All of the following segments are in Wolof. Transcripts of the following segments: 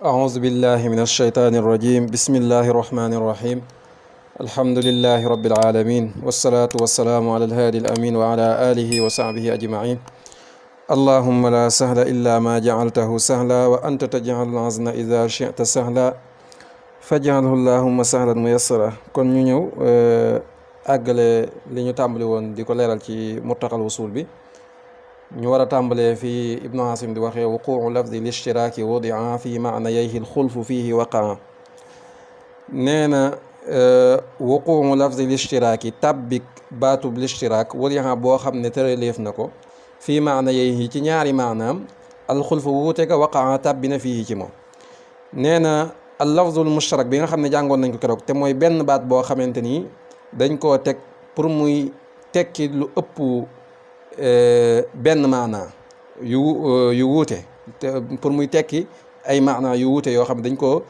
أعوذ بالله من الشيطان الرجيم بسم الله الرحمن الرحيم الحمد لله رب العالمين والصلاة والسلام على الهادي الأمين وعلى آله وصحبه أجمعين اللهم لا سهل إلا ما جعلته سهلا وأنت تجعل الحزن إذا شئت سهلا فاجعله اللهم سهلا ميسرا kon ñu ñëw àggale li ñu tàmbali woon di ko leeral ci murtaqal wusul bi ñu war a tàmbalee fii Ibnu Asim di waxee wuquu lafdi lishtiraaki wudia fi maanayayhi alxulfu fihi waqaa nee na wuquu lafdi lishtiraaki tabbik baatub lishtiraak wudia boo xam ne tëraleef na ko fii maanayayhi ci ñaari maanaam alxulfu wuute ga waqaa tabbi na fii ci moom nee na al lafzul mushtarak bi nga xam ne jàngoon nañ ko keroog te mooy benn baat boo xamante ni dañ koo teg pour muy tekki lu ëpp benn maanaa yu wuute te pour muy tekki ay maanaa yu wuute yoo xam ne dañ ko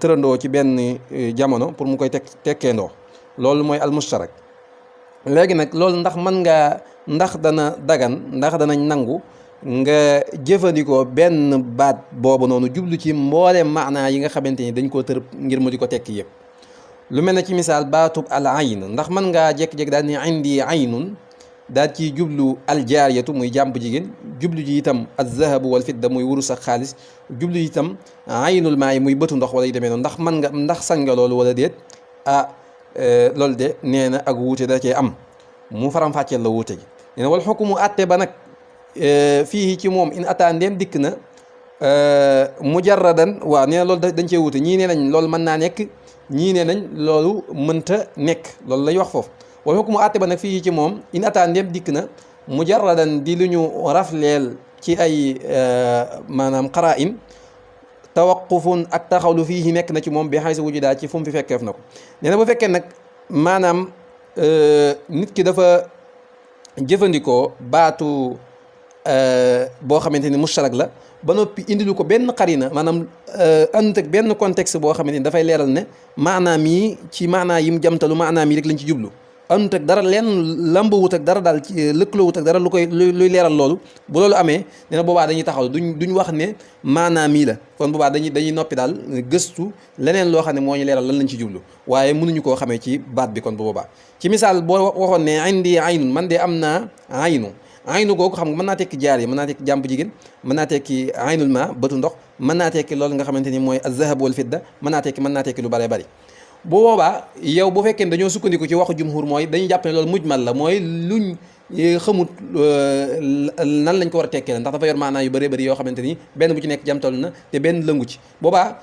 tërandoo ci benn jamono pour mu koy tekkeendoo loolu mooy al mushtarak léegi nag loolu ndax dana dagan ndax danañ nangu nga jëfandikoo benn baat boobu noonu jublu ci mbooleem maanaa yi nga xamante ni dañ koo tër ngir mu di ko tekki yëpp lu mel ne ci misaal baatub al ayn ndax mën ngaa jékki-jékki daal ni indi aynun daal ci jublu aljaariyatu muy jàmb jigéen jublu ji itam alzahabu wal fidda muy wurus ak xaalis jublu itam aynul maa yi muy bëtu ndox wala yu demee noonu ndax sañ nga loolu wala déet loolu de nee na ak wuute da cee am mu faram-fàcceel la wuute gi nee na wal xukumu atte ba nag fii ci moom in ataa ndéem dikk na mujarradan waaw nee na loolu dañ cee wuute ñii nee nañ loolu mën naa nekk ñii nee nañ loolu mënta nekk loolu lañ wax foofu wal xukumu àtte ba nag fii ci moom in ataa ndéem dikk na mujarradan di lu ñu rafleel ci ay maanaam qara'in tawaqufun ak taxawlu fii nekk na ci moom bi xay sa wujudaa ci fu mu fi fekkeef na ko nee na bu fekkee nag maanaam nit ki dafa jëfandikoo baatu boo xamante ni mushtarak la ba noppi indilu ko benn xarina maanaam ànd ak benn contexte boo xamante ni dafay leeral ne maanaam yi ci maanaa yi mu jamtalu maanaam yi rek lañ ci jublu ànd ak dara leen lambawut ak dara daal ci lëkkalowut ak dara luy leeral loolu bu loolu amee nee na boobaa dañuy taxaw duñ wax ne maanaam yi la kon boobaa dañuy noppi daal gëstu leneen loo xam ne moo ñu leeral lan lañ ci jublu waaye mënuñu koo xamee ci baat bi kon bu boobaa ci misaal boo waxoon ne indi aynun man de am naa aynu googu xam nga mën naa tekki jaar yi mën naa tekki jàmb jigéen mën naa tekki aynul ma bëtu ndox mën naa tekki loolu nga xamante ni mooy azahab wal fidda mën naa tekki lu bëree bëri bu boobaa yow bu fekkee dañoo sukkandiku ci waxu jumhur mooy dañuy jàpp ne loolu mujmal la mooy luñ xamut nan lañ ko war a tekkee la ndax dafa yor maanaa yu bëree bëri yoo xamante ni benn bu ci nekk jamtalu na te benn lëngu ci boobaa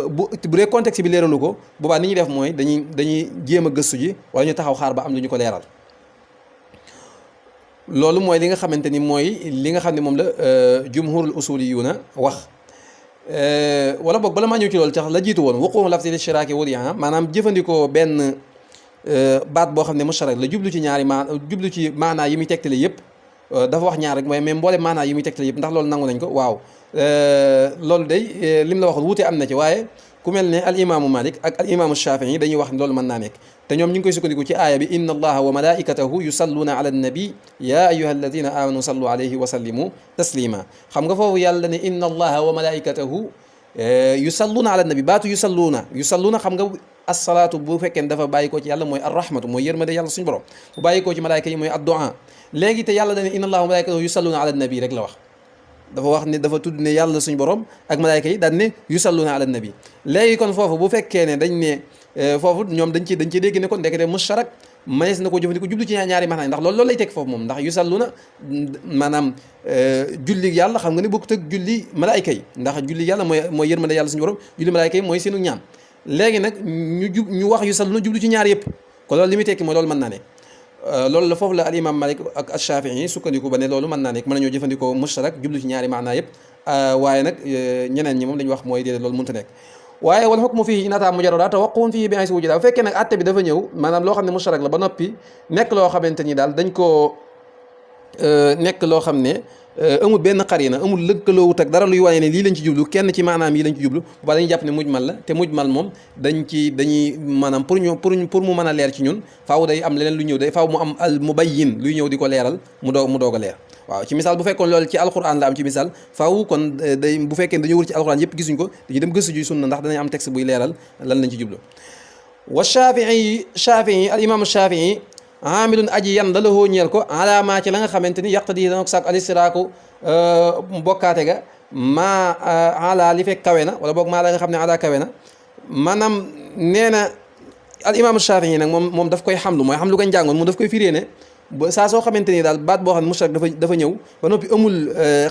bu dee contexte bi leeralu ko boobaa ni ñuy def mooy dañuy jéem a gëstu ji wala ñu taxaw xaar ba am lu ñu ko leeral loolu mooy li nga xamante ni mooy li nga xam ne moom la jumhurul usuliyuuna wax wala boog bala maa ñëw ci loolu tax la jiitu woon wuquu lafzi lishtiraaki wudia maanaam jëfandikoo benn baat boo xam ne mushtarak la jublu ci maanaa yi muy tegtale yëpp dafa wax ñaar rek mooy mais mboole maanaa yi muy tegtale yëpp ndax loolu nangu nañ ko waaw loolu day lim la waxul wuute am na ci waaye ku mel ne al imaamu Malik ak al imaamu Shafii dañuy wax loolu mën naa nekk te ñoom ñu ngi koy sukkandiku ci aaya bi inna allaha wa malaikatahu yusalluuna ala annabi ya ayuha alladina amanu sallu alayhi wa sallimu taslima xam nga foofu yàlla ne inna allaha wa malaikatahu yusalluuna ala annabi baatu yusalluuna xam nga assalaatu bu fekkee dafa bàyyi ko ci yàlla mooy arrahmatu mooy yërmande yàlla suñu borom bu bàyyi ko ci malaayka yi mooy addu'a léegi te yàlla dane inna allaha wa malaikatahu yusalluuna ala annabi rek la wax dafa wax ne dafa tudd ne yàlla suñu borom ak malaayka yi daan ne yusalluna ala nabi léegi kon foofu bu fekkee ne dañ ne foofu ñoom dañ ci dégg ne kon ndekete mushtarak manees na ko jëfandikoo jublu ci ñaari maanaam ndax loolu lay teg foofu moom ndax yusalluna maanaam julli yàlla xam nga ne bokkut ak julli malaayka yi ndax julli yàlla mooy yërmande yàlla suñu borom julli malaayka yi mooy seenu ñaan léegi nag ñu wax yusalluna jublu ci ñaar yëpp kon loolu li muy tekki mooy loolu mën naa ne loolu la foofu la al imam Malik ak Shafii sukkandiku ba ne loolu mën naa nekk mën nañoo jëfandikoo mushtarak jublu ci ñaari maanaa yëpp waaye nag ñeneen ñi moom dañu wax mooy déedéet loolu mënta nekk waaye wal hukmu fiihi in ataa mujarrada tawaqqufun fiihi bi haysu wujida bu fekkee nag atte bi dafa ñëw maanaam loo xam ne mushtarak la ba noppi nekk loo xamante ni daal dañ koo nekk loo xam ne amul benn xarina amul lëkkaloowut ak dara luy wane ne lii lañ ci jublu kenn ci maanaam yi lañ ci jublu bu baax dañuy jàpp ne mujmal la te mujmal moom dañuy maanaam pour mu mën a leer ci ñun faaw day am leneen lu ñëw day faaw mu am al mubayyin luy ñëw di ko leeral mu doog a leer waaw ci misaal bu fekkoon loolu ci alquran la am ci misaal faaw kon day bu fekkee dañoo wër ci alquran yëpp gisuñ ko dañuy dem gëstu ji sunna ndax danañ am texte buy leeral lan lañ ci jublu wa shafii al imam shafii amilun aji yan la lahoo ñeel ko alaamaa ci la nga xamante ni yaqtadi dana ko sàkk alistiraaku bokkaate ga maa ala li fekk kawe na wala boog maa la nga xam ne ala kawe na maanaam nee na al imam shafii nag moom daf koy xamlu mooy xam lu ko njàngoon moom daf koy firée ne saa soo xamante ni daal baat boo xam ne mushrak dafa ñëw ba noppi amul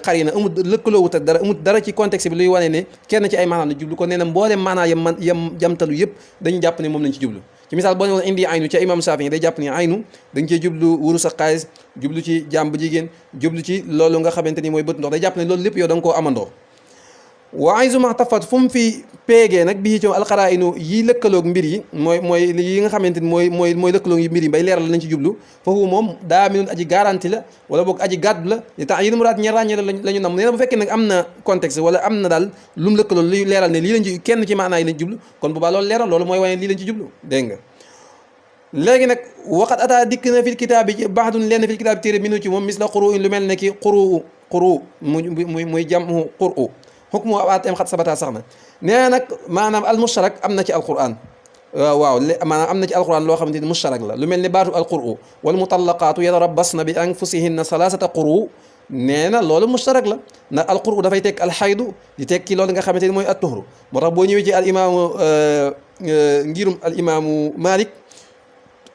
xarina amul lëkkaloowut ak dara amul dara ci contexte bi luy wane ne kenn ci ay maanaam la jublu kon nee na mboolem maanaa yam jamtalu yëpp dañu jàpp ne moom lañ ci jublu ci misaal boo ne woon indi aynu ci imam Shaafi'i day jàpp ni aynu dañ cee jublu wurus ak xaalis jublu ci jaam bu jigéen jublu ci loolu nga xamante ni mooy bët ndox day jàpp ne loolu lépp yow da nga koo amandoo wa ayzuma tafat fu mu fi péegee nag bii ci alxaraayinu yi lëkkaloog mbir yi mooy yi nga xamante ni mooy lëkkaloog yi mbir yi bay leeral lañ ci jublu foofu moom daa minun aji garanti la wala boog aji gàddu la li tax yéen muraad ñe ràññee la ñu nam nee na bu fekkee nag am na contexte wala am na daal lu mu lëkkaloog luy leeral ne lii lañ ci kenn ci maanaa yi lañ ci jublu kon bu baa loolu leeral loolu mooy wane lii lañ ci jublu dégg nga léegi nag waqat ataa dikk na fil kitaab bi baxdun lenn fil kitaab bi téere minu ci moom mis la quru in lu mel ne ki quru muy jamu quru xukmu ab atem xat sabata sax na nee nag maanaam al mushtarak am na ci alquran waaw maanaam am na ci alquran loo xamante ni mushtarak la lu mel ni baatu alquru wal mutallaqaatu yatarabbasna bi anfusihinna salaasata quru nee na loolu mushtarak la ndax alquru dafay tekk alxaydu di tekki loolu nga xamante ni mooy at-tuhru moo tax boo ñëwee ci al imaamu ngirum al imaamu Malik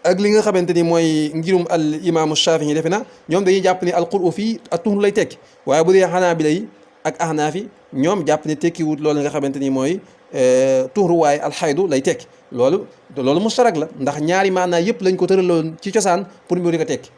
ak li nga xamante ni mooy ngirum al imaamu Shaafi'i defe na ñoom dañuy jàpp ni alquru fii at-tuhru lay tekki waaye bu dee Hanaabila yi ak Ahnaaf yi ñoom jàpp ne tekkiwut loolu nga xamante ni mooy tuhru waaye alxaydu lay tekki loolu mushtarak la ndax ñaari maanaa yëpp lañ ko tëraloon ci cosaan pour mu di ko tekki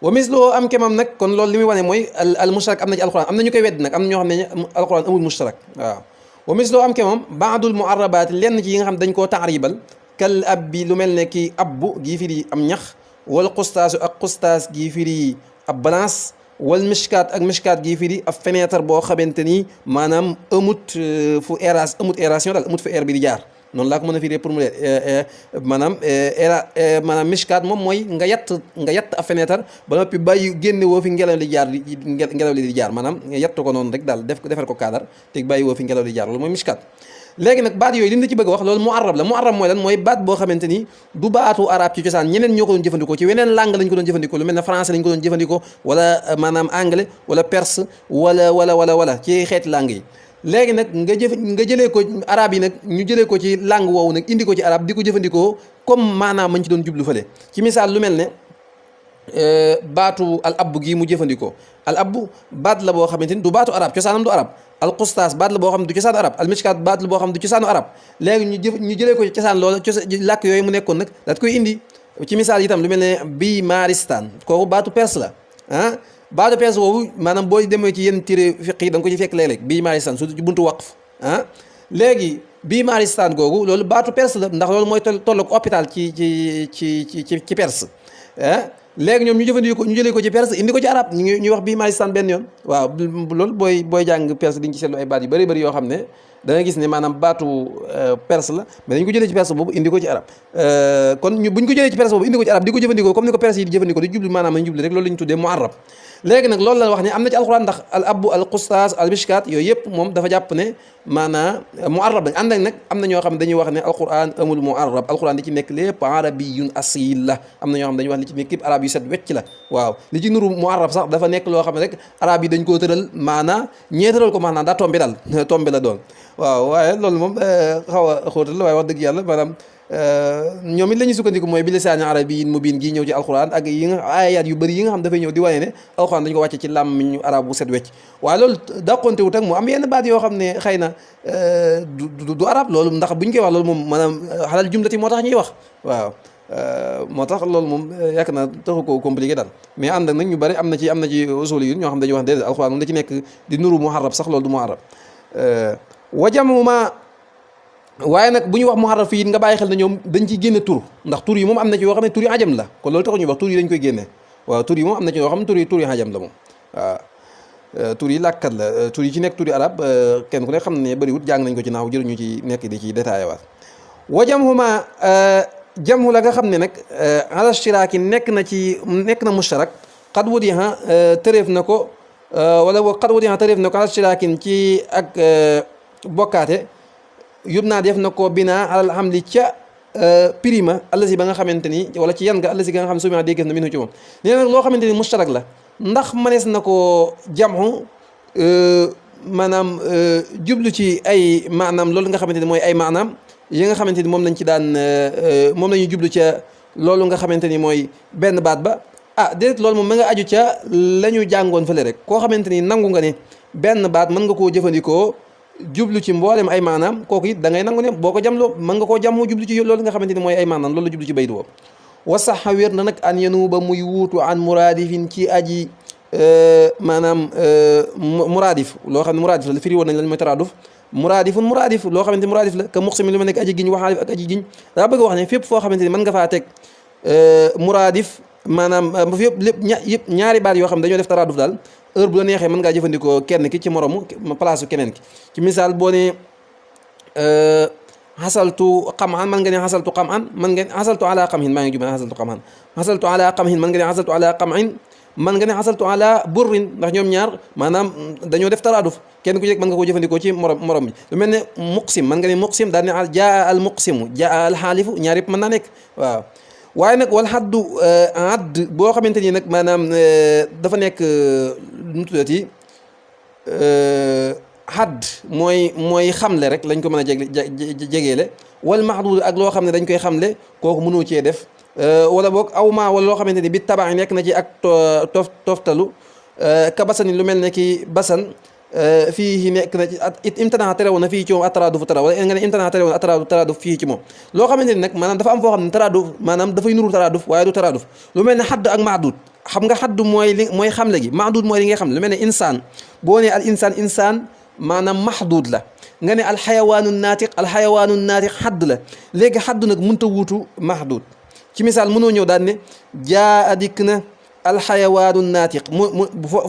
wa misloo am kemam nag kon loolu li muy wane mooy al mushtarak am na ci alquran am na ñu koy wedd nag am na ñoo xam ne alquran amul mushtarak waaw wa misloo am kemam baadul muarrabaat lenn ci yi nga xam dañ koo taaribal kal ab bi lu mel ne ki abbu gii firi am ñax wala xustaasu ak xustaas gii firi ab balance wal mishkaat ak mishkaat gii firi ab fenêtre boo xamante ni maanaam amut fu aération daal amut fu air bi di jaar noonu laa ko mën a firee pour mu leer maanaam maanaam mishkaat moom mooy nga yatt ab fenêtre ba noppi bàyyi génne woo fi ngelaw li jaar ngelaw li di jaar maanaam nga yatt ko noonu rek daal defar ko kaadar te bàyyi woo fi ngelaw li jaar loolu mooy mishkaat léegi nag baat yooyu li mu la ci bëgg a wax loolu muarrab la muarrab mooy lan mooy baat boo xamante ni du baatu arab ci cosaan ñeneen ñoo ko doon jëfandikoo ci weneen langue lañ ko doon jëfandikoo lu mel ne français lañ ko doon jëfandikoo wala maanaam anglais wala perse wala ci xeeti langue yi léegi nag nga jëlee ko arab yi nag ñu jëlee ko ci langue woowu nag indi ko ci arab di ko jëfandikoo comme maanaam mañ ci doon jublu fële ci misaal lu mel ne baatu al abbu gii mu jëfandikoo al abbu baat la boo xamante ni du baatu arab cosaanam du arab al xustaas baat la boo xam ne du cosaanu arab al mishkaat baat la boo xam ne du cosaanu arab léegi ñu jëlee ko ci cosaan loola làkk yooyu mu nekkoon nag daat koy indi ci misaal itam lu mel ne bii maaristaan kooku baatu perse la ah baatu perse boobu maanaam boo demee ci yenn téere fiq yi da nga ko ci fekk léeg-léeg bii maaristaan surtout ci buntu waqf ah léegi bii maaristaan googu loolu baatu perse la ndax loolu mooy tolloog hôpital ci perse ah léegi ñoom ñu jëlee ko ci perse indi ko ci arab ñuy wax bii maaristaan benn yoon waaw loolu booy jàng perse di nga ci seetlu ay baat yu bëri yoo xam ne da nga gis ne maanaam baatu perse la mais dañ ko jëlee ci perse boobu indi ko ci arab kon buñ ko jëlee ci perse boobu indi ko ci arab di ko jëfandikoo comme ni ko perse yi di jëfandikoo di jublu maanaam lañ jublu rek loolu la ñu tuddee muarrab léegi nag loolu la wax ne am na ci alquran ndax al abbu al qustaas al mishkaat yooyu yëpp moom dafa jàpp ne maanaam muarrab lañ ànd ak nag am na ñoo xam ne dañuy wax ne alquran amul muarrab alquran li ci nekk lépp arabiyun asil la am na ñoo xam ne dañuy wax li ci nekk lépp arab yu set wecc la waaw li ci nuru muarrab sax dafa nekk loo xam ne rek arab yi dañ koo tëral maanaa ñee tëral ko maanaa daa tombe daal tombe la doon waaw waaye loolu moom xaw a xóotal la waaye wax dëgg yàlla maanaam ñoom it la ñuy sukkandiku mooy bi lisaani arabiyyin mubiin gii ñëw ci alquran ak yi nga ayaat yu bëri yi nga xam dafay ñëw di wane ne alquran dañu ko wàcce ci làmmiñu arab bu set wecc waaye loolu dàqonte wut ak mu am yenn baat yoo xam ne xëy na du arab loolu ndax buñ koy wax loolu moom maanaam xalal jumlati moo tax ñuy wax waaw moo tax loolu moom yaakaar naa taxu ko compliqué daal mais ànd ak nag ñu bëri am na ci usul yi ñoo xam dañuy wax déedéet alquran moom da ci nekk di nuru muharrab sax loolu du muharrab wajamuma waaye nag bu ñu wax muharraf fii nga bàyyi xel ne ñoom dañ ciy génne tur ndax tur yi moom am na ci yoo xam ne tur yi ajam la kon loolu taxu ñuy wax tur yi dañ koy génne waaw tur yi moom am na ci yoo xam ne tur yi ajam la moom waaw tur yi làkkat la tur yi ci nekk tur yi arab kenn ku ne xam ne bëriwut jàng nañ ko ci naaw jëruñu ci nekk di ci détaillé waat wa jamhuma jamhu la nga xam ne nag ala shiraaki nekk na mushtarak qad wudiha tëreef na ko wala boog qad wudiha tëreef na ko ala shiraakin ci ak bokkaate yub naa def na ko binaa alal hamli ca prima allasi ba nga xamante ni wala ci yan nga allasi ga nga xam ne sumia dégg na minu ci moom nee nag loo xamante ni mushtarak la ndax manees na ko jamxu maanaam jublu ci ay maanaam loolu nga xamante ni mooy ay maanaam yi nga xamante ni moom lañ ci daan moom la ñuy jublu ca loolu nga xamante ni mooy benn baat ba ah déedéet loolu moom ma nga aju ca la ñu jàngoon fële rek koo xamante ni nangu nga ne benn baat mën nga koo jëfandikoo jublu ci mboolem ay maanaam kooku it da ngay nangu ne boo ko jamloo mën nga koo jàmmoo jublu ci loolu nga xamante ni mooy ay maanaam loolu la jublu ci baydu woo wasaxa wér na nag an yenu ba muy wuutu an muraadifin ci aji maanaam muraadif loo xam ne muraadif la firi woon nañ lañ mooy taraaduf muraadif loo xamante ni muraadif la ka muqsim lu ma nekk aji giñ waxaalif ak aji giñ daa bëgg wax ne fépp foo xamante ni mën nga faa teg muraadif maanaam fépp lépp yëpp ñaari baat yoo xam ne dañoo def taraaduf daal heure bu la neexee mën ngaa jëfandikoo kenn ki ci moromu place keneen ki ci misaal boo ne xasaltu xam-an man nga ne xasaltu xam-an man nga ne xasaltu ala xam-in maa ngi jumee xasaltu xam-an xasaltu ala xam-in man nga ne xasaltu ala xam-in man nga ne xasaltu ala burrin ndax ñoom ñaar maanaam dañoo def taraaduf kenn ku ci nekk mën nga koo jëfandikoo ci morom bi lu mel ne muqsim man nga ne muqsim daal ne jaa al muqsimu jaa al xaalifu ñaar yëpp mën naa nekk waaw waaye nag wal xaddu add boo xamante ni nag maanaam dafa nekk nu tuddati xadd mooy xamle rek lañ ko mën a jegeele wal maxduud ak loo xam ne dañ koy xamle kooku mënoo cee def wala boog aw maa wala loo xamante ni bi tabax nekk na ci ak toftalu ka basanin lu mel ne ki basan fii nekk na ci it imtana tere woon na fii ci moom ataraaduf tara wala nga ne imtana tere woon ataraaduf fii ci moom loo xamante ni nag maanaam dafa am foo xam ne taraaduf maanaam dafay nuru taraaduf waaye du taraaduf lu mel ne xadd ak maadud xam nga xadd mooy xamle gi maadud mooy li ngay xam lu mel ne insaan boo ne al insaan maanaam maxduud la nga ne alxayawaanu naatiq xadd la léegi xadd nag mënta wuutu maxduud ci misaal mënoo ñëw daal ne jaa dikk na alxayawaanu naatiq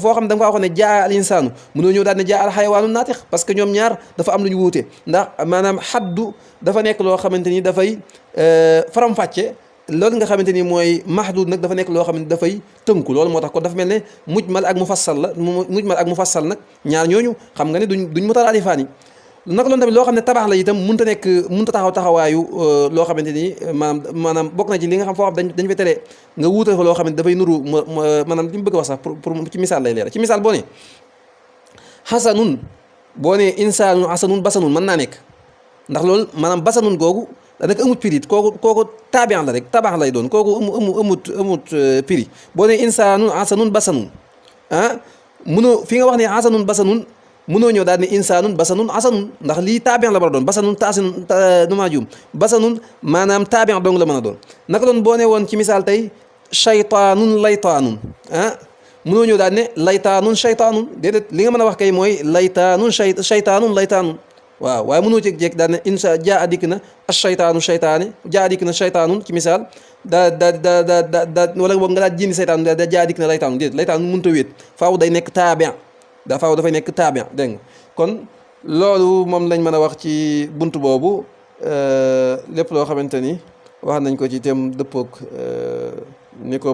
foo xam da nga ko waxoon ne jaa al insaanu mënoo ñëw daal ne jaa alxayawaanu naatiq parce que ñoom ñaar dafa am lu ñu wuute ndax maanaam xaddu dafa nekk loo xamante ni dafay faram-fàcce loolu nga xamante ni mooy maxduud nag dafa nekk loo xam ne dafay tënku loolu moo tax kon dafa mel ne mujmal ak mufassal la mujmal ak mufassal nag ñaar ñooñu xam nga ne duñ mutaraadifaani naka loolu tamit loo xam ne tabax la itam mënta taxawaayu loo xamante ni maanaam bokk na ci li nga xam foo xam dañ fa tere nga wuutal fa loo xam ne dafay nuru maanaam li mu bëgg a wax sax pour ci misaal lay leer ci misaal boo ne xasanun boo ne insaanun xasanun basanun mën naa nekk ndax loolu maanaam basanun googu danaka amut prix kooku taabian la rek tabax lay doon kooku amut prix boo ne insaanun xasanun basanun mënoo fi nga wax ne xasanun basanun mënoo ñëw daal ne insaanun basanun asanun ndax lii taabian la war a doon basanun taasinun numaa juum basanun maanaam taabian dong la mën a doon naka doon boo ne woon ci misaal tey shaytaanun laytaanun mënoo ñëw daal ne laytaanun shaytaanun déedéet li nga mën a wax kay mooy laytaanun shaytaanun laytaanun waaw waaye mënoo jékki-jékki daal ne insa jaa dikk na ashaytaanu shaytaani jaa dikk na shaytaanun ci misaal wala boog nga daal jindi shaytaanu da jaa dikk na laytaanun déedéet laytaanun mënut a wéet faaw day nekk taabian dafay nekk taabian dégg nga kon loolu moom lañ mën a wax ci bunt boobu lépp loo xamante ni wax nañ ko ci itam dëppoog ni ko